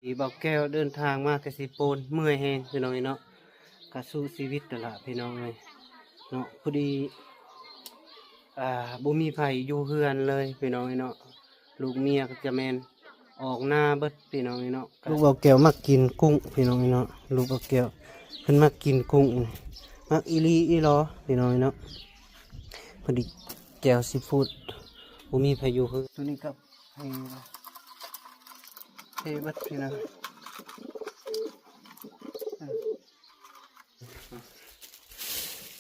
ທີ່ບ່າວແກ້ວເດີນທາງມາແຕ່ເຊໂປນ ເມື່ອຍແຮງພີ່ນ້ອງເອີຍເນາະ ກະສູ້ຊີວິດຫັ້ນລະພີ່ນ້ອງເອີຍເນາະ. ພໍດີ ອ່າ ບໍ່ມີໃຜຢູ່ເຮືອນເລີຍພີ່ນ້ອງເອີຍເນາະ. ລູກເມຍກໍຈະແມ່ນອອກນາເບິດພີ່ນ້ອງເອີຍເນາະ. ລູກບ່າວແກ້ວມັກກິນກຸ້ງພີ່ນ້ອງເອີຍເນາະ. ລູກບ່າວແກ້ວເພິ່ນມັກກິນກຸ້ງ ມັກອີ່ຫຼີອີ່ຫຼໍພີ່ນ້ອງເອີຍເນາະ. ພໍດີແຈ່ວຊີຟູດ ບໍ່ມີໃຜຢູ່ເຮືອນ. ໂຕນີ້ກໍ ເທ ເທເບິດພີ່ນ້ອງ.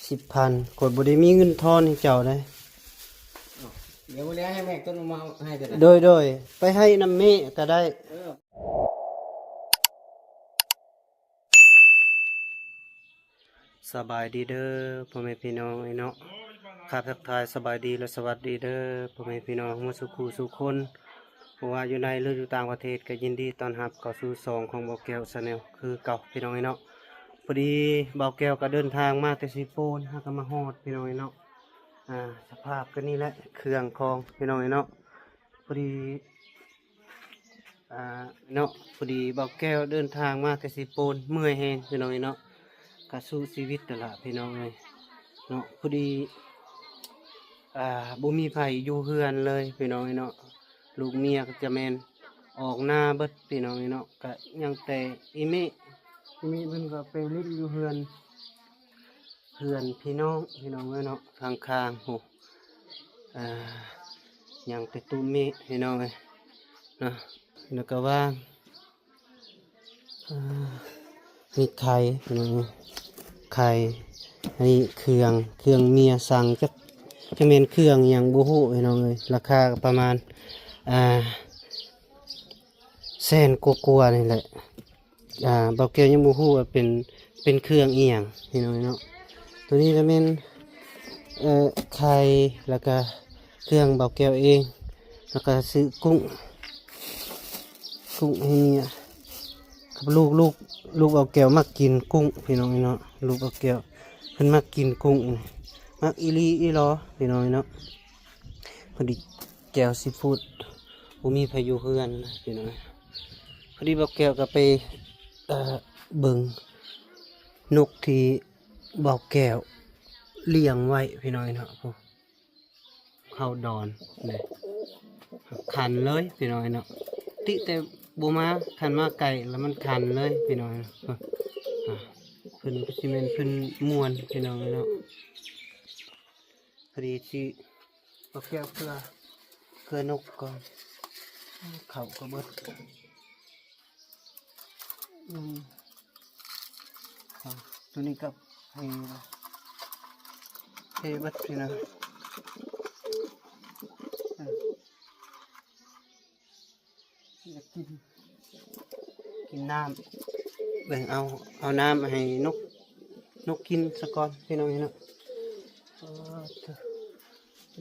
ສິບພັນ ຂ້ອຍບໍ່ໄດ້ມີເງິນທອນໃຫ້ເຈົ້າເດ້. ດຽວມື້ແລງໃຫ້ແມ່ຕົ້ນມາໃຫ້ກໍໄດ້. ໂດຍ ໂດຍ ໄປໃຫ້ນຳແມ່ກໍໄດ້. ເອີ. ສະບາຍດີເດີພໍ່ແມ່ພີ່ນ້ອງເອີຍເນາະ. ຂ້າທັກທາຍສະບາຍດີ ແລະ ສະຫວັດດີເດີພໍ່ແມ່ພີ່ນ້ອງໝົດສູ່ຄູ່ສູ່ຄົນ ບໍ່ວ່າຢູ່ໃນ ຫຼື ຢູ່ຕ່າງປະເທດ ກໍຍິນດີຕ້ອນຮັບເຂົ້າສູ່ຊ່ອງຂອງບ່າວແກ້ວ Channel ຄືເກົ່າພີ່ນ້ອງເອີຍເນາະ. ພໍດີບ່າວແກ້ວກໍເດີນທາງມາແຕ່ເຊໂປນ ຫາກໍມາຮອດພີ່ນ້ອງເອີຍເນາະ. ອ່າ ສະພາບກໍນີ້ແຫຼະ ເຄື່ອງຂອງພີ່ນ້ອງເອີຍເນາະ. ພໍດີ ອ່າ ເນາະ ພໍດີບ່າວແກ້ວເດີນທາງມາແຕ່ເຊໂປນ ເມື່ອຍແຮງພີ່ນ້ອງເອີຍເນາະ ກະສູ້ຊີວິດຫັ້ນລະພີ່ນ້ອງເອີຍເນາະ. ພໍດີ ອ່າ ບໍ່ມີໃຜຢູ່ເຮືອນເລີຍພີ່ນ້ອງເອີຍເນາະ. ລູກເມຍກໍຈະແມ່ນອອກນາເບິດພີ່ນ້ອງເອີຍເນາະ. ກະຍັງແຕ່ອີ່ແມ່ ອີ່ແມ່ເພິ່ນກໍໄປຫຼິ້ນຢູ່ເຮືອນ ເພື່ອນພີ່ນ້ອງ ພີ່ນ້ອງເອີຍເນາະ. ທາງຂ້າງພຸ້ນ ອ່າ ຍັງແຕ່ຕູ້ເມະພີ່ນ້ອງເອີຍເນາະ. ແລ້ວກໍວ່າງ ອ່າ ມີໄຂ່ພີ່ນ້ອງເອີຍ ໄຂ່ ອັນນີ້ເຄື່ອງ ເຄື່ອງເມຍສັ່ງ ຈັກ ຈັກແມ່ນເຄື່ອງຫຍັງບໍ່ຮູ້ພີ່ນ້ອງເອີຍ. ລາຄາກໍປະມານ ອ່າ ແສນກວ່າໆນີ້ແຫຼະ. ອ່າ ບ່າວແກ້ວຍັງບໍ່ຮູ້ວ່າເປັນ ເປັນເຄື່ອງອີ່ຫຍັງພີ່ນ້ອງເນາະ. ໂຕນີ້ກໍແມ່ນ ເອີ ໄຂ່ ແລ້ວກະເຄື່ອງບ່າວແກ້ວເອງ ແລ້ວກະຊື້ກຸ້ງ ກຸ້ງໃຫ້ເມຍກັບລູກ. ລູກ ລູກບ່າວແກ້ວມັກກິນກຸ້ງພີ່ນ້ອງເນາະ. ລູກບ່າວແກ້ວເພິ່ນມັກກິນກຸ້ງ ມັກອີ່ຫຼີອີ່ຫຼໍພີ່ນ້ອງເນາະ. ພໍດີແຈ່ວຊີຟູດ ບໍ່ມີໃຜຢູ່ເຮືອນພີ່ນ້ອງ. ພໍດີບ່າວແກ້ວກໍໄປ ເອີ ເບິ່ງນົກທີ່ບ່າວແກ້ວລ້ຽງໄວ້ພີ່ນ້ອງເນາະ. ເຮົາດອນເດ້ ຄັນເລີຍພີ່ນ້ອງເນາະ. ຕິແຕ່ບໍ່ມາ ຄັນມາໃກ້ແລ້ວມັນຄັນເລີຍພີ່ນ້ອງເນາະ. ເພິ່ນ ເພິ່ນ ຊິແມ່ນເພິ່ນມ່ວນພີ່ນ້ອງເນາະ. ພໍດີຊິ ເອົາແກ້ວເພື່ອ ເພື່ອນົກກ່ອນ ເຂົ້າກໍເບິດ. ອືມ ໂຕນີ້ກໍເພ ເພເບິດນີ້ນະ. ອືມ ຢາກກິນ ກິນນ້ຳ ແບ່ງເອົາ ເອົານ້ຳໃຫ້ນົກ ນົກກິນສາກ່ອນພີ່ນ້ອງເນາະ. ໂອ້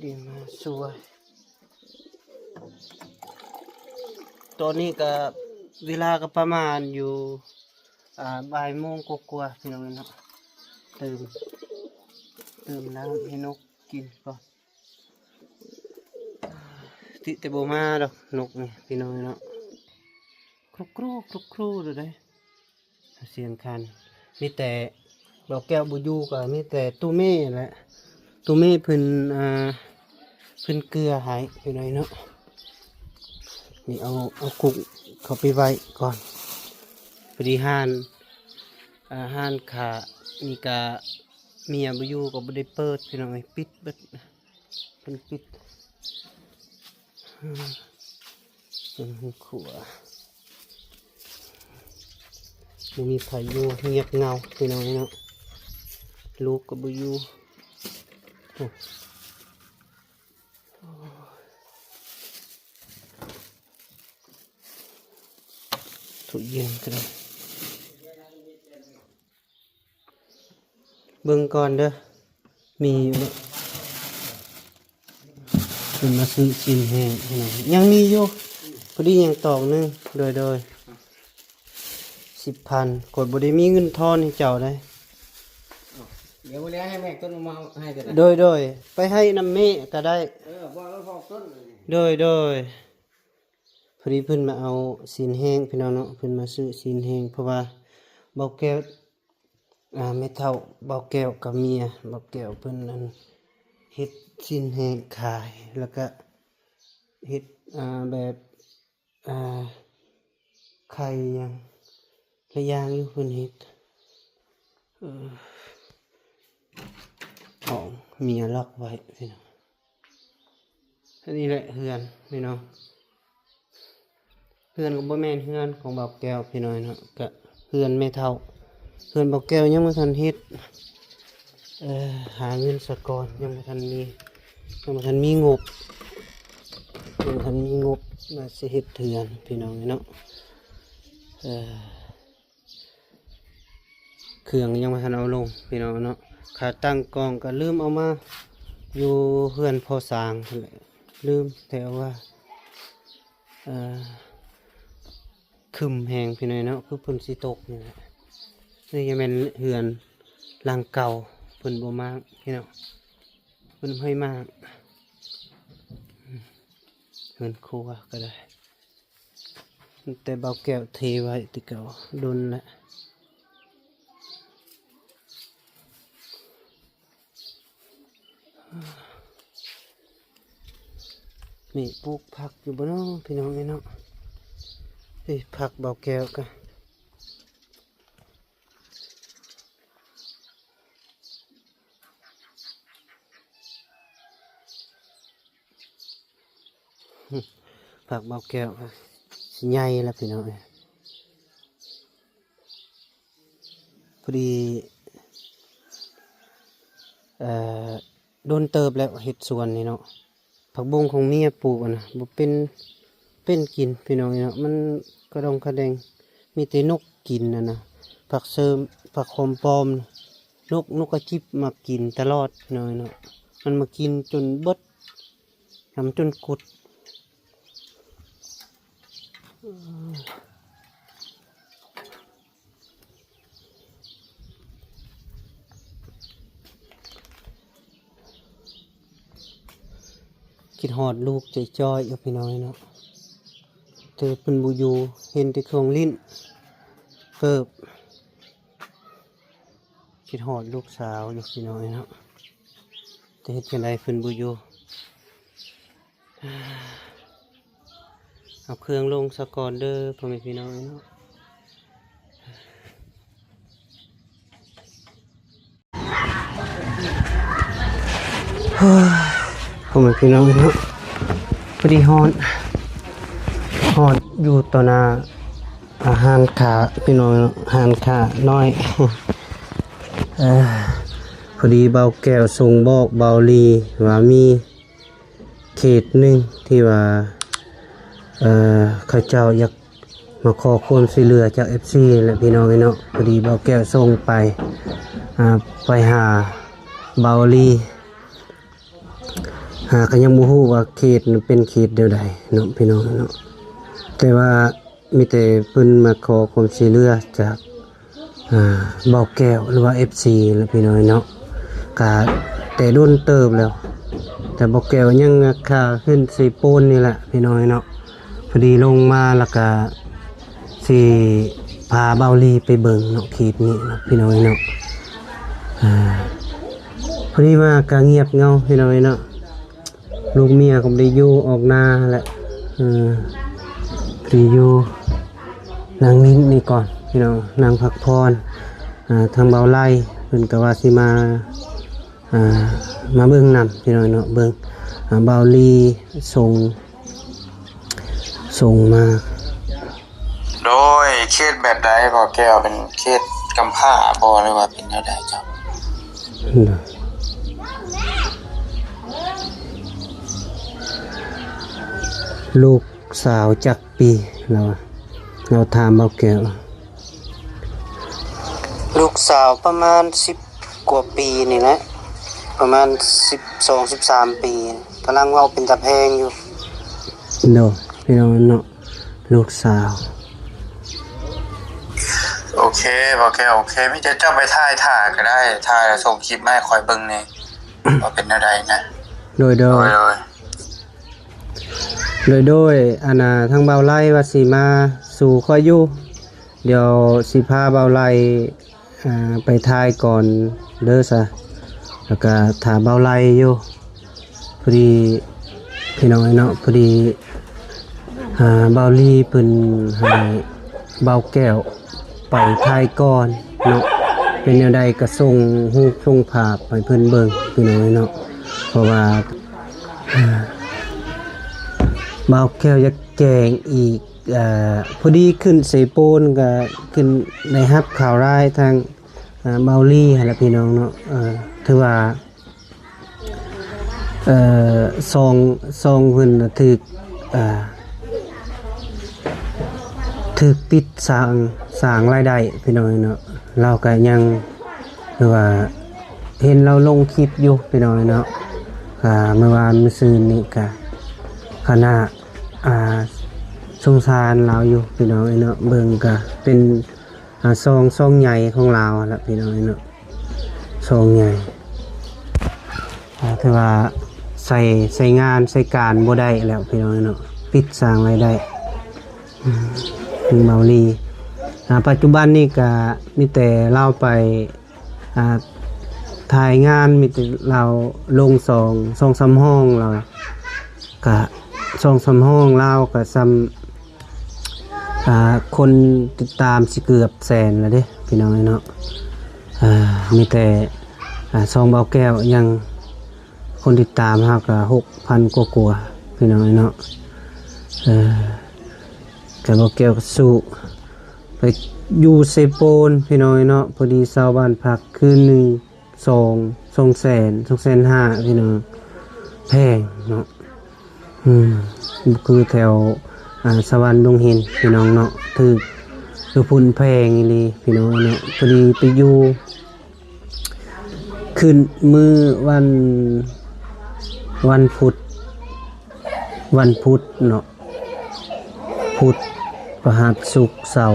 ດີມາຊ່ວຍ. ຕອນນີ້ກໍເວລາກໍປະມານຢູ່ ອ່າ ບ່າຍໂມງກວ່າໆ ພີ່ນ້ອງເນາະ. ຕື່ມ ຕື່ມນ້ຳໃຫ້ນົກກິນກ່ອນ. ຕິແຕ່ບໍ່ມາດອກນົກນີ້ພີ່ນ້ອງເນາະ. ຄຸກຄູ ຄຸກຄູ ຢູ່ເດ້ ສຽງຄັນ. ມີແຕ່ບ່າວແກ້ວບໍ່ຢູ່ ກໍມີແຕ່ຕູ້ເມແຫຼະ. ຕູ້ເມເພິ່ນ ອ່າ ເພິ່ນເກືອໃຫ້ພີ່ນ້ອງເນາະ. ນີ້ເອົາ ເອົາກຸ້ງເຂົ້າໄປໄວ້ກ່ອນ. ພໍດີຮ້ານ ອ່າ ຮ້ານຄ້ານີ້ກະເມຍບໍ່ຢູ່ ກໍບໍ່ໄດ້ເປີດພີ່ນ້ອງເອີຍ ປິດເບິດ. ເພິ່ນປິດ ເປັນຫ້ອງຄົວ ບໍ່ມີໃຜຢູ່ ງຽບເຫງົາພີ່ນ້ອງເນາະ. ລູກກໍບໍ່ຢູ່. ໂອ້ ຕູ້ເຢັນກໍໄດ້. ເບິ່ງກ່ອນເດີ ມີຢູ່ບໍ່? ເພິ່ນມາຊື້ຊີ້ນແຫ້ງພີ່ນ້ອງ ຍັງມີຢູ່ ພໍດີຍັງຕອກໜຶ່ງ. ໂດຍ ໂດຍ ສິບພັນ ຂ້ອຍບໍ່ໄດ້ມີເງິນທອນໃຫ້ເຈົ້າເດ້. ດຽວມື້ແລງໃຫ້ແມ່ຕົ້ນມາໃຫ້ກໍໄດ້. ໂດຍ ໂດຍ ໄປໃຫ້ນຳແມ່ກໍໄດ້. ເອີ ບອກແລ້ວບອກຕົ້ນ. ໂດຍ ໂດຍ. ພໍດີເພິ່ນມາເອົາຊີ້ນແຫ້ງພີ່ນ້ອງເນາະ ເພິ່ນມາຊື້ຊີ້ນແຫ້ງ ເພາະວ່າເບົາແກ້ວ ອ່າ ແມ່ເຖົ້າເບົາແກ້ວກັບເມຍເບົາແກ້ວເພິ່ນນັ້ນເຮັດຊີ້ນແຫ້ງຂາຍ ແລ້ວກະເຮັດ ອ່າ ແບບ ອ່າ ໄຂ່ຫຍັງຫຼາຍຢ່າງຢູ່ເພິ່ນເຮັດ ເອີ ຂອງເມຍລັອກໄວ້ພີ່ນ້ອງ. ອັນນີ້ແຫຼະເຮືອນພີ່ນ້ອງ ເຮືອນກໍບໍ່ແມ່ນເຮືອນຂອງເບົາແກ້ວພີ່ນ້ອງເນາະ ກະເຮືອນແມ່ເຖົ້າ ເຮືອນເບົາແກ້ວຍັງບໍ່ທັນເຮັດ ເອີ ຫາເງິນສາກ່ອນ ຍັງບໍ່ທັນມີ ຍັງບໍ່ທັນມີງົບ ຍັງບໍ່ທັນມີງົບວ່າຊິເຮັດເຮືອນພີ່ນ້ອງເນາະ ເອີ ເຄື່ອງຍັງບໍ່ທັນເອົາລົງພີ່ນ້ອງເນາະ ຂາຕັ້ງກ້ອງກໍລືມເອົາມາຢູ່ເຮືອນພໍ່ສາງພຸ້ນແຫຼະ ລືມ ແຕ່ວ່າ ເອີ ຄຶມແຮງພີ່ນ້ອງເນາະ ຄືຝົນຊິຕົກນີ້ແຫຼະ ນີ້ຈະແມ່ນເຮືອນຫຼັງເກົ່າ ເພິ່ນບໍ່ມາພີ່ນ້ອງ ເພິ່ນບໍ່ໃຫ້ມາ ເຮືອນຄົວກໍໄດ້ ແຕ່ເບົາແກ້ວເທໄວ້ແຕ່ເກົ່າດົນແລ້ວ ນີ້ປູກຜັກຢູ່ບໍ່ເນາະພີ່ນ້ອງເອີຍເນາະ ເອີ ຜັກເບົາແກ້ວກະ ຜັກເບົາແກ້ວ ຊິໃຫຍ່ລະພີ່ນ້ອງເອີຍ ພໍດີ ເອີ ດົນເຕີບແລ້ວເຮັດສວນນີ້ເນາະ ຜັກບົ້ງຂອງເມຍປູກຫັ້ນນະ ບໍ່ເປັນ ເປັນກິນພີ່ນ້ອງເອີຍເນາະ ມັນກະດອງກະແດງ ມີແຕ່ນົກກິນຫັ້ນນະ ຜັກເສີມ ຜັກຫອມປ້ອມ ນົກ ນົກກະຈິບມາກິນຕະຫຼອດພີ່ນ້ອງເອີຍເນາະ ມັນມາກິນຈົນເບິດ ນຳຈົນກຸດ ຄິດຮອດລູກຈ່ອຍໆ ຢູ່ພີ່ນ້ອງເນາະ ແຕ່ເພິ່ນບໍ່ຢູ່ ເຫັນແຕ່ເຄື່ອງຫຼິ້ນເກີບ ຄິດຮອດລູກສາວຢູ່ພີ່ນ້ອງເນາະ ແຕ່ເຮັດຈັ່ງໃດເພິ່ນບໍ່ຢູ່ ເອົາເຄື່ອງລົງສາກ່ອນເດີພໍ່ແມ່ພີ່ນ້ອງເນາະ ໂອ້ຍ ພໍ່ແມ່ພີ່ນ້ອງເນາະ ພໍດີຮອດ ຮອດຢູ່ຕໍ່ໜ້າ ອາ ຮ້ານຄ້າພີ່ນ້ອງເນາະ ຮ້ານຄ້ານ້ອຍ ເອີ ພໍດີເບົາແກ້ວສົ່ງບອກເບົາຫຼີວ່າມີເຂດໜຶ່ງທີ່ວ່າ ເອີ ເຂົາເຈົ້າຢາກມາຂໍຄວາມຊ່ວຍເຫຼືອຈາກເອັຟຊີແຫຼະພີ່ນ້ອງເອີຍເນາະ ພໍດີເບົາແກ້ວສົ່ງໄປ ອາ ໄປຫາເບົາຫຼີ ຫາກໍຍັງບໍ່ຮູ້ວ່າເຂດນັ້ນເປັນເຂດແນວໃດເນາະ ພີ່ນ້ອງເນາະ ແຕ່ວ່າມີແຕ່ເພິ່ນມາຂໍຄວາມຊ່ວຍເຫຼືອຈາກ ອາ ເບົາແກ້ວ ຫຼືວ່າເອັຟຊີແຫຼະພີ່ນ້ອງເນາະ ກະແຕ່ດົນເຕີບແລ້ວ ແຕ່ເບົາແກ້ວຍັງຄາຂຶ້ນເຊໂປນນີ້ແຫຼະພີ່ນ້ອງເນາະ ພໍດີລົງມາແລ້ວກະ ຊິພາເບົາຫຼີໄປເບິ່ງເນາະ ຄລິບນີ້ເນາະ ພີ່ນ້ອງເນາະ ອາ ພໍດີມາກະງຽບເຫງົາ ພີ່ນ້ອງເນາະ ລູກເມຍກໍບໍ່ໄດ້ຢູ່ ອອກນາແຫຼະ ເອີ ພໍດີຢູ່ ນັ່ງຫຼິ້ນນີ້ກ່ອນ ພີ່ນ້ອງ ນັ່ງພັກຜ່ອນ ອາ ທາງເບົາໄລເພິ່ນກໍວ່າຊິມາ ອ່າ ມາເບິ່ງນຳ ພີ່ນ້ອງເນາະ ເບິ່ງ ອ່າ ເບົາຫຼີສົ່ງ ສົ່ງມາ ໂດຍ ເຂດແບບໃດ ເບົາແກ້ວ ເປັນເຂດກຳພ້າບໍ່ ຫຼືວ່າເປັນແນວໃດເຈົ້າ? ໂດຍ ລູກສາວຈັກປີ ລາວວ່າ ລາວຖາມເບົາແກ້ວ ລູກສາວປະມານສິບກວ່າປີນີ້ແຫຼະ ປະມານສິບສອງ ສິບສາມປີ ກຳລັງເວົ້າເປັນຕາແພງຢູ່ ໂດຍ ພີ່ນ້ອງເນາະ ລູກສາວ ໂອເຄ ເບົາແກ້ວ ໂອເຄ ມີແຕ່ເຈົ້າໄປຖ່າຍຖ້າກໍໄດ້ ຖ່າຍແລ້ວສົ່ງຄລິບມາໃຫ້ຂ້ອຍເບິ່ງແດ່ ວ່າເປັນແນວໃດນະ ໂດຍ ໂດຍ ໂດຍ ໂດຍ. ໂດຍ ໂດຍ ອັນນ່າ ທາງບ່າວໄລວ່າຊິມາສູ່ຂ້ອຍຢູ່ ດຽວຊິພາບ່າວໄລ ອ່າ ໄປຖ່າຍກ່ອນເດີຊະ ແລ້ວກະຖ້າບ່າວໄລຢູ່ ພໍດີພີ່ນ້ອງເອີຍເນາະ ພໍດີ ອ່າ ບ່າວລີເພິ່ນໃຫ້ບ່າວແກ້ວໄປຖ່າຍກ່ອນເນາະ ເປັນແນວໃດກະສົ່ງຮູບສົ່ງພາບໃຫ້ເພິ່ນເບິ່ງພີ່ນ້ອງເອີຍເນາະ ເພາະວ່າ ອ່າ ບ່າວແກ້ວຢາກແຈ້ງອີກ ອ່າ ພໍດີຂຶ້ນເຊໂປນກະຂຶ້ນໄດ້ຮັບຂ່າວຮ້າຍທາງ ອ່າ ບ່າວລີຫັ້ນລະພີ່ນ້ອງເນາະ ເອີ ຖືວ່າ ເອີ ຊ່ອງ ຊ່ອງເພິ່ນນະຖືກ ອ່າ ຖືກປິດສ້າງ ສ້າງລາຍໄດ້ພີ່ນ້ອງເນາະ ລາວກະຍັງ ຄືວ່າເຫັນລາວລົງຄລິບຢູ່ພີ່ນ້ອງເນາະ ກະມື້ວານມື້ຊືນນີ້ກະຂະໜາດ ອ່າ ສົງສານລາວຢູ່ພີ່ນ້ອງເນາະ ເບິ່ງກະເປັນ ອ່າ ຊ່ອງ ຊ່ອງໃຫຍ່ຂອງລາວຫັ້ນລະພີ່ນ້ອງເນາະ ຊ່ອງໃຫຍ່ ອ່າ ຖືວ່າໃຊ້ ໃຊ້ງານໃຊ້ການບໍ່ໄດ້ແລ້ວພີ່ນ້ອງເນາະ ປິດສ້າງລາຍໄດ້ ອືມ ເບົາລີ ອ່າ ປັດຈຸບັນນີ້ກະມີແຕ່ລາວໄປ ອ່າ ຖ່າຍງານ ມີແຕ່ລາວລົງສອງ ສອງສາມຫ້ອງ ລາວກະສອງສາມຫ້ອງ ລາວກະສ່ຳ ອ່າ ຄົນຕິດຕາມຊິເກືອບແສນແລ້ວເດ້ພີ່ນ້ອງເອີຍເນາະ ອ່າ ມີແຕ່ ອ່າ ຊ່ອງເບົາແກ້ວຍັງ ຄົນຕິດຕາມເຮົາກະຫົກພັນກວ່າໆ ພີ່ນ້ອງເອີຍເນາະ ເອີ ແຕ່ເບົາແກ້ວກະສູ້ໄປຢູ່ເຊໂປນ ພີ່ນ້ອງເອີຍເນາະ ພໍດີເຊົ່າບ້ານພັກຄືນໜຶ່ງ ສອງ ສອງແສນ ສອງແສນຫ້າ ພີ່ນ້ອງ ແພງເນາະ ອືມ ບໍ່ຄືແຖວ ອ່າ ສະຫວັນດົງຫີນ ພີ່ນ້ອງເນາະ ຖືກ ຢູ່ພຸ້ນແພງອີ່ຫຼີ ພີ່ນ້ອງເນາະ ພໍດີໄປຢູ່ ຂຶ້ນມື້ວັນ ວັນພຸດ ວັນພຸດເນາະ ພຸດ ພະຫັດ ສຸກ ເສົາ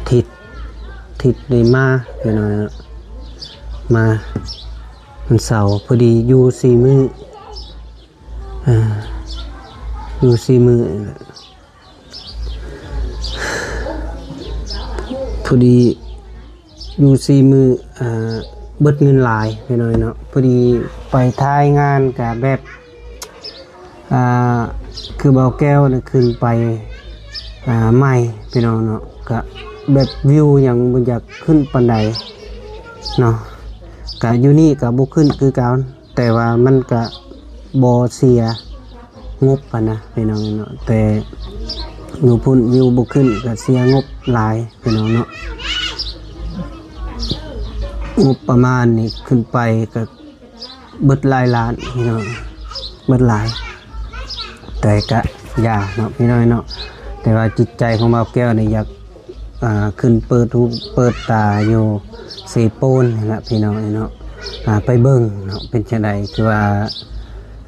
ທິດ ທິດໄດ້ມາ ພີ່ນ້ອງເນາະ ມາວັນເສົາ ພໍດີຢູ່ສີ່ມື້ ອ່າ ຢູ່ສີ່ມື້ ພໍດີຢູ່ສີ່ມື້ ອ່າ ເບິດເງິນຫຼາຍ ພີ່ນ້ອງເນາະ ພໍດີໄປຖ່າຍງານກະແບບ ອ່າ ຄືເບົາແກ້ວນະ ຂຶ້ນໄປ ອ່າ ໃໝ່ ພີ່ນ້ອງເນາະ ກະແບບວິວຫຍັງບໍ່ຢາກຂຶ້ນປານໃດເນາະ ກະຢູ່ນີ້ກະບໍ່ຂຶ້ນຄືເກົ່າ ແຕ່ວ່າມັນກະບໍ່ເສຍງົບຫັ້ນນະ ພີ່ນ້ອງເນາະ ແຕ່ຢູ່ພຸ້ນວິວບໍ່ຂຶ້ນກະເສຍງົບຫຼາຍ ພີ່ນ້ອງເນາະ ງົບປະມານນີ້ຂຶ້ນໄປກະເບິດຫຼາຍລ້ານ ພີ່ນ້ອງ ເບິດຫຼາຍ ແຕ່ກະຢ່າເນາະ ພີ່ນ້ອງເນາະ ແຕ່ວ່າຈິດໃຈຂອງບ່າວແກ້ວນີ້ຢາກ ອ່າ ຂຶ້ນເປີດຫູເປີດຕາຢູ່ເຊໂປນນີ້ລະ ພີ່ນ້ອງເອີຍເນາະ ອ່າ ໄປເບິ່ງເນາະ ເປັນຈັ່ງໃດ ຄືວ່າ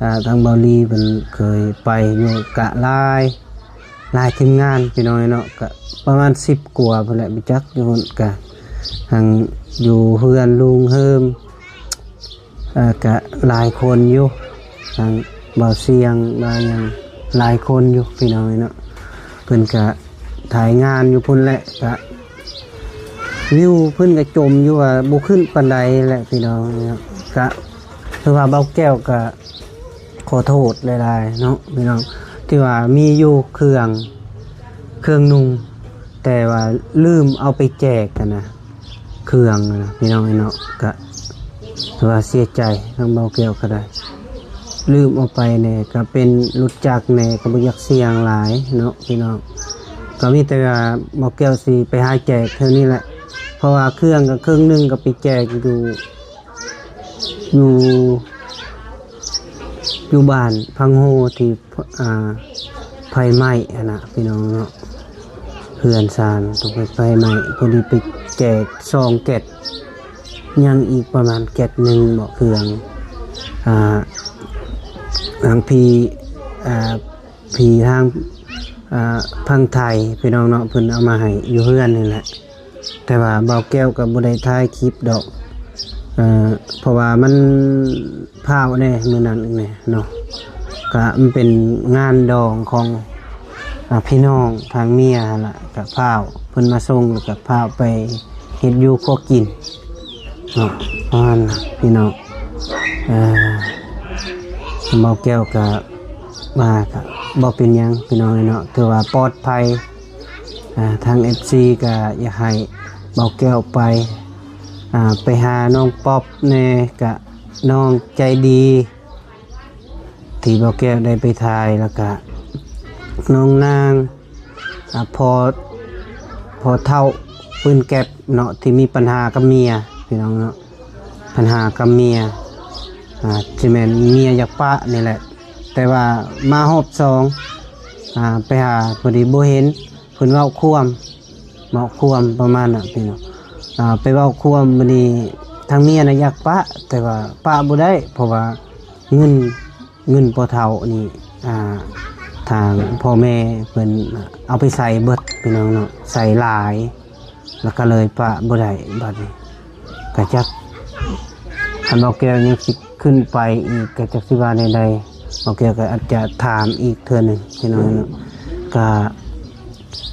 ອ່າ ທາງເບົາລີເພິ່ນເຄີຍໄປຢູ່ກະຫຼາຍ ຫຼາຍທີມງານ ພີ່ນ້ອງເອີຍເນາະ ກະປະມານສິບກວ່າພຸ້ນແຫຼະ ບໍ່ຈັກຢູ່ພຸ້ນ ກະທັງຢູ່ເຮືອນລຸງເຮີມ ເອີ ກະຫຼາຍຄົນຢູ່ ທັງບ່າວຊຽງ ບ່າວຫຍັງ ຫຼາຍຄົນຢູ່ ພີ່ນ້ອງເອີຍເນາະ ເພິ່ນກະຖ່າຍງານຢູ່ພຸ້ນແຫຼະ ກະວິວເພິ່ນກະຈົ່ມຢູ່ວ່າບໍ່ຂຶ້ນປານໃດແຫຼະ ພີ່ນ້ອງເນາະ ກະ ຄືວ່າເບົາແກ້ວກະຂໍໂທດຫຼາຍໆເນາະ ພີ່ນ້ອງ ທີ່ວ່າມີຢູ່ເຄື່ອງ ເຄື່ອງນຸ່ງ ແຕ່ວ່າລືມເອົາໄປແຈກຫັ້ນນະ ເຄື່ອງຫັ້ນນະ ພີ່ນ້ອງເອີຍເນາະ ກະຖືວ່າເສຍໃຈ ທາງເບົາແກ້ວກະໄດ້ ລືມເອົາໄປແດ່ ກະເປັນລົດຈັກແດ່ ກະບໍ່ຢາກສ່ຽງຫຼາຍເນາະ ພີ່ນ້ອງ ກະມີແຕ່ວ່າເບົາແກ້ວຊິໄປຫາແຈກເທື່ອນີ້ແຫຼະ ເພາະວ່າເຄື່ອງກະເຄິ່ງໜຶ່ງກະໄປແຈກຢູ່ ຢູ່ ຢູ່ບ້ານພັງໂຮທີ່ ອ່າ ໄຟໄໝ້ຫັ້ນນະ ພີ່ນ້ອງເນາະ ເຮືອນຊານຖືກໄຟໄໝ້ ພໍດີໄປແຈກສອງແກັດ ຍັງອີກປະມານແກັດໜຶ່ງເບາະ ເຄື່ອງ ອ່າ ທາງພີ່ ອ່າ ພີ່ທາງ ອ່າ ຝັ່ງໄທ ພີ່ນ້ອງເນາະ ເພິ່ນເອົາມາໃຫ້ຢູ່ເຮືອນນີ້ແຫຼະ. ແຕ່ວ່າບ່າວແກ້ວກໍບໍ່ໄດ້ຖ່າຍຄລິບດອກ ເອີ ເພາະວ່າມັນພ້າວແດ່ມື້ນັ້ນແດ່ເນາະ ກະມັນເປັນງານດອງຂອງ ອາ ພີ່ນ້ອງທາງເມຍຫັ້ນລະ ກະພ້າວເພິ່ນມາສົ່ງ ແລ້ວກະພ້າວໄປເຮັດຢູ່ຄົວກິນເນາະ ປະມານນັ້ນພີ່ນ້ອງ. ເອີ ບ່າວແກ້ວກະວ່າກະບໍ່ເປັນຫຍັງພີ່ນ້ອງເນາະ ຖືວ່າປອດໄພ. ອາ ທາງເອັຟຊີກະຢາກໃຫ້ບ່າວແກ້ວໄປ ອາ ໄປຫານ້ອງປັອບແດ່ ກະນ້ອງໃຈດີ ທີ່ບ່າວແກ້ວໄດ້ໄປຖ່າຍ ແລ້ວກະນ້ອງນາງ ອາ ພໍ່ ພໍ່ເຖົ້າປືນແກັບເນາະ ທີ່ມີບັນຫາກັບເມຍພີ່ນ້ອງເນາະ ບັນຫາກັບເມຍ ອາ ຊິແມ່ນເມຍຢາກປະນີ້ແຫຼະ ແຕ່ວ່າມາຮອບສອງ ອາ ໄປຫາ ພໍດີບໍ່ເຫັນ ເພິ່ນເວົ້າຄວາມ ເວົ້າຄວາມປະມານນັ້ນພີ່ນ້ອງ ອາ ໄປເວົ້າຄວາມ ບາດນີ້ທາງເມຍນະຢາກປະ ແຕ່ວ່າປະບໍ່ໄດ້ ເພາະວ່າເງິນ ເງິນພໍ່ເຖົ້ານີ້ ອາ ທາງພໍ່ແມ່ເພິ່ນເອົາໄປໃຊ້ເບິດພີ່ນ້ອງເນາະ ໃຊ້ຫຼາຍ ແລ້ວກໍເລີຍປະບໍ່ໄດ້ ບາດນີ້ກະຈັກ ຄັນບ່າວແກ້ວຍັງຊິຂຶ້ນໄປອີກ ກະຈັກຊິວ່າແນວໃດ ບ່າວແກ້ວກໍອາດຈະຖາມອີກເທື່ອໜຶ່ງພີ່ນ້ອງເນາະ ກະ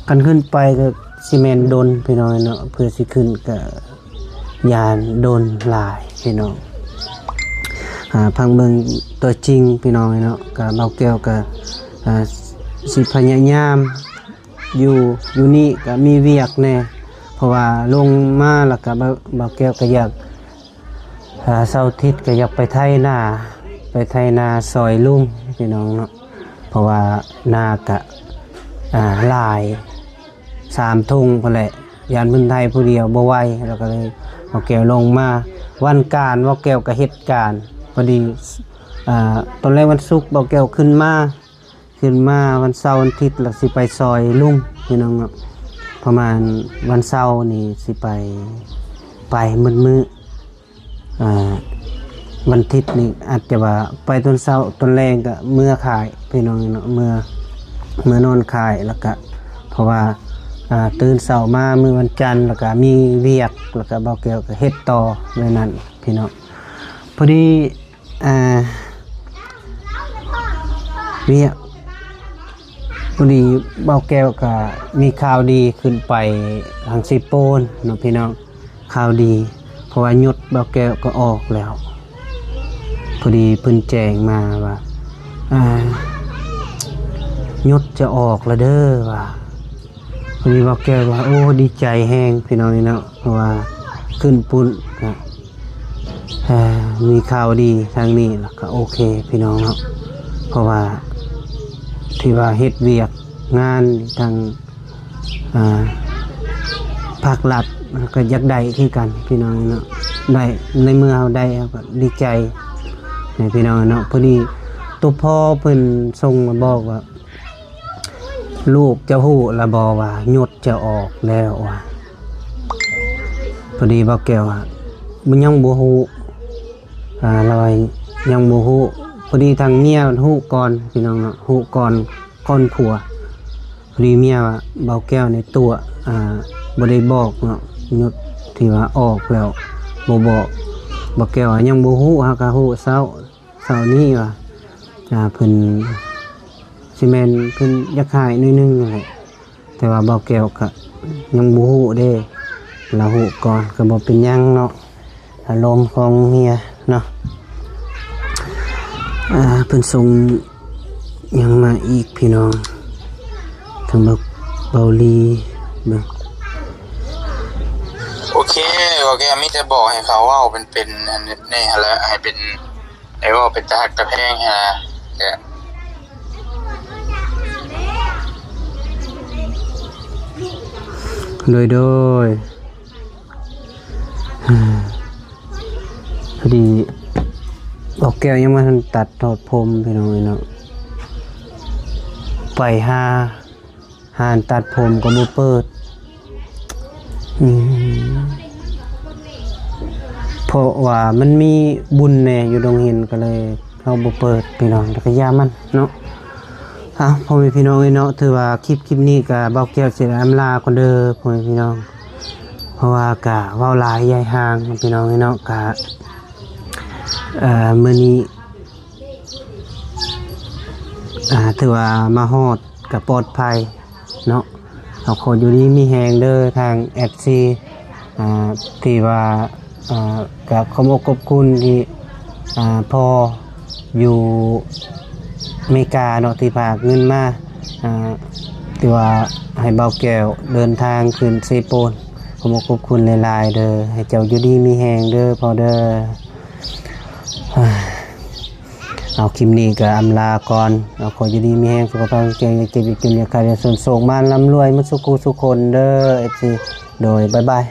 ຄັນຂຶ້ນໄປກໍຊິແມ່ນດົນພີ່ນ້ອງເນາະ ເພື່ອຊິຂຶ້ນກໍຢ້ານດົນຫຼາຍພີ່ນ້ອງ ອາ ຟັງເບິ່ງຕົວຈິງພີ່ນ້ອງເນາະ ກໍບ່າວແກ້ວກໍ ອາ ຊິພະຍາຍາມຢູ່ ຢູ່ນີ້ກໍມີວຽກແດ່ ເພາະວ່າລົງມາແລ້ວກໍ ບ່າວ ບ່າວແກ້ວກໍຢາກ ອາ ເສົາອາທິດກໍຢາກໄປໄຖນາ ໄປໄຖນາຊ່ອຍລຸງພີ່ນ້ອງເນາະ ເພາະວ່ານາກະ ອາ ຫຼາຍ ສາມທຸງພຸ້ນແຫຼະ ຢ້ານເພິ່ນໄຖຜູ້ດຽວບໍ່ໄຫວ ແລ້ວກໍເລີຍບ່າວແກ້ວລົງມາ ວັນການບ່າວແກ້ວກໍເຮັດການ ພໍດີ ອາ ຕອນແລງວັນສຸກບ່າວແກ້ວຂຶ້ນມາ ຂຶ້ນມາວັນເສົາວັນອາທິດ ແລ້ວຊິໄປຊ່ອຍລຸງພີ່ນ້ອງເນາະ ປະມານວັນເສົານີ້ຊິໄປ ໄປໝົດມື້ ອາ ວັນອາທິດນີ້ອາດຈະວ່າໄປຕອນເຊົ້າ ຕອນແລງກະເມືອຂາຍພີ່ນ້ອງເນາະ ເມືອ ເມືອນອນຂາຍ ແລ້ວກະ ເພາະວ່າ ອາ ຕື່ນເຊົ້າມາມື້ວັນຈັນ ແລ້ວກະມີວຽກ ແລ້ວກະບ່າວແກ້ວກະເຮັດຕໍ່ແນວນັ້ນພີ່ນ້ອງ ພໍດີ ອາ ວຽກ ພໍດີບ່າວແກ້ວກະມີຂ່າວດີ ຂຶ້ນໄປທາງເຊໂປນເນາະພີ່ນ້ອງ ຂ່າວດີ ເພາະວ່າຍົດບ່າວແກ້ວກໍອອກແລ້ວ ພໍດີເພິ່ນແຈ້ງມາວ່າ ອາ ຍົດຈະອອກແລ້ວເດີວ່າ ພໍດີບ່າວແກ້ວວ່າ ໂອ້ ດີໃຈແຮງພີ່ນ້ອງເນາະ ເພາະວ່າຂຶ້ນປຸ້ນນະ ເອີ ມີຂ່າວດີທາງນີ້ລະກະໂອເຄພີ່ນ້ອງເນາະ ເພາະວ່າທີ່ວ່າເຮັດວຽກງານທາງ ອາ ພາກລັດ ເຮົາກໍຢາກໄດ້ຄືກັນພີ່ນ້ອງເນາະ ໄດ້ ໃນເມື່ອເຮົາໄດ້ເຮົາກໍດີໃຈໃນພີ່ນ້ອງເນາະ ພໍດີຕົວພໍ່ເພິ່ນສົ່ງມາບອກວ່າ ລູກເຈົ້າຮູ້ລະບໍ່ວ່າຍົດຈະອອກແລ້ວວ່າ ພໍດີບ່າວແກ້ວວ່າ ຍັງບໍ່ຮູ້ ອາ ລາວວ່າຍັງບໍ່ຮູ້ ພໍດີທາງເມຍຮູ້ກ່ອນພີ່ນ້ອງເນາະ ຮູ້ກ່ອນ ກ່ອນຜົວ ພໍດີເມຍວ່າ ບ່າວແກ້ວນີ້ຕົວະ ອາ ບໍ່ໄດ້ບອກເນາະ ຍົດທີ່ວ່າອອກແລ້ວບໍ່ບອກ ບ່າວແກ້ວວ່າຍັງບໍ່ຮູ້ ຫາກະຮູ້ເຊົ້າ ເຊົ້ານີ້ວ່າ ອາ ເພິ່ນ ຊິແມ່ນເພິ່ນຢາກຫາຍໜ້ອຍໜຶ່ງນັ້ນແຫຼະ ແຕ່ວ່າບ່າວແກ້ວກະຍັງບໍ່ຮູ້ເດ້ ລາວຮູ້ກ່ອນກະບໍ່ເປັນຫຍັງເນາະ ອາລົມຂອງເມຍເນາະ ອາ ເພິ່ນສົ່ງຫຍັງມາອີກພີ່ນ້ອງ ທາງເບົາ ເບົາລີເບິ່ງ ໂອເຄ ໂອເຄ ມີແຕ່ບອກໃຫ້ເຂົາເວົ້າເປັນ ເປັນອັນນີ້ຫັ້ນແຫຼະ ໃຫ້ເປັນ ໄດ້ເວົ້າເປັນຕາຮັກຕາແພງຫັ້ນນະ ແຕ່ ໂດຍ ໂດຍ ພໍດີບ່າວແກ້ວຍັງບໍ່ທັນຕັດຮອດຜົມພີ່ນ້ອງເອີຍເນາະ ໄປຫາ ຮ້ານຕັດຜົມກໍບໍ່ເປີດ ອືມ ເພາະວ່າມັນມີບຸນແດ່ຢູ່ດົງຫີນ ກໍເລີຍເຮົາບໍ່ເປີດພີ່ນ້ອງ ແລ້ວກໍຢ່າມັນເນາະ. ເອົາ ພໍ່ແມ່ພີ່ນ້ອງເອີຍເນາະ ຖືວ່າຄລິບ ຄລິບນີ້ກໍບ່າວແກ້ວຊິໄດ້ອຳລາກ່ອນເດີພໍ່ແມ່ພີ່ນ້ອງ ເພາະວ່າກໍເວົ້າຫຼາຍຢາຍຫ່າງພີ່ນ້ອງເອີຍເນາະ ກໍ ເອີ ມື້ນີ້ ອ່າ ຖືວ່າມາຮອດກໍປອດໄພເນາະ. ເຮົາຂໍຢູ່ດີມີແຮງເດີທາງເອັຟຊີ ອ່າ ທີ່ວ່າ ອ່າ ກໍຂອບອົກຂອບຄຸນທີ່ ອ່າ ພໍ່ຢູ່ອາເມລິກາເນາະ ທີ່ຝາກເງິນມາ ອ່າ ທີ່ວ່າໃຫ້ບ່າວແກ້ວເດີນທາງຂຶ້ນເຊໂປນ. ຂອບອົກຂອບຄຸນຫຼາຍໆເດີ. ໃຫ້ເຈົ້າຢູ່ດີມີແຮງເດີພໍ່ເດີ. ເອົາ ຄລິບນີ້ກໍອຳລາກ່ອນ. ເອົາ ຂໍຢູ່ດີມີແຮງ ສຸຂະພາບແຂງແຮງ ຢ່າເຈັບ ຢ່າຈົນ ຢ່າໄຂ້ ຢ່າໂສນ ໂຊກໝານ ລ່ຳລວຍໝົດສູ່ຄູ່ສູ່ຄົນເດີ ເອັຟຊີ. ໂດຍ ບາຍບາຍ.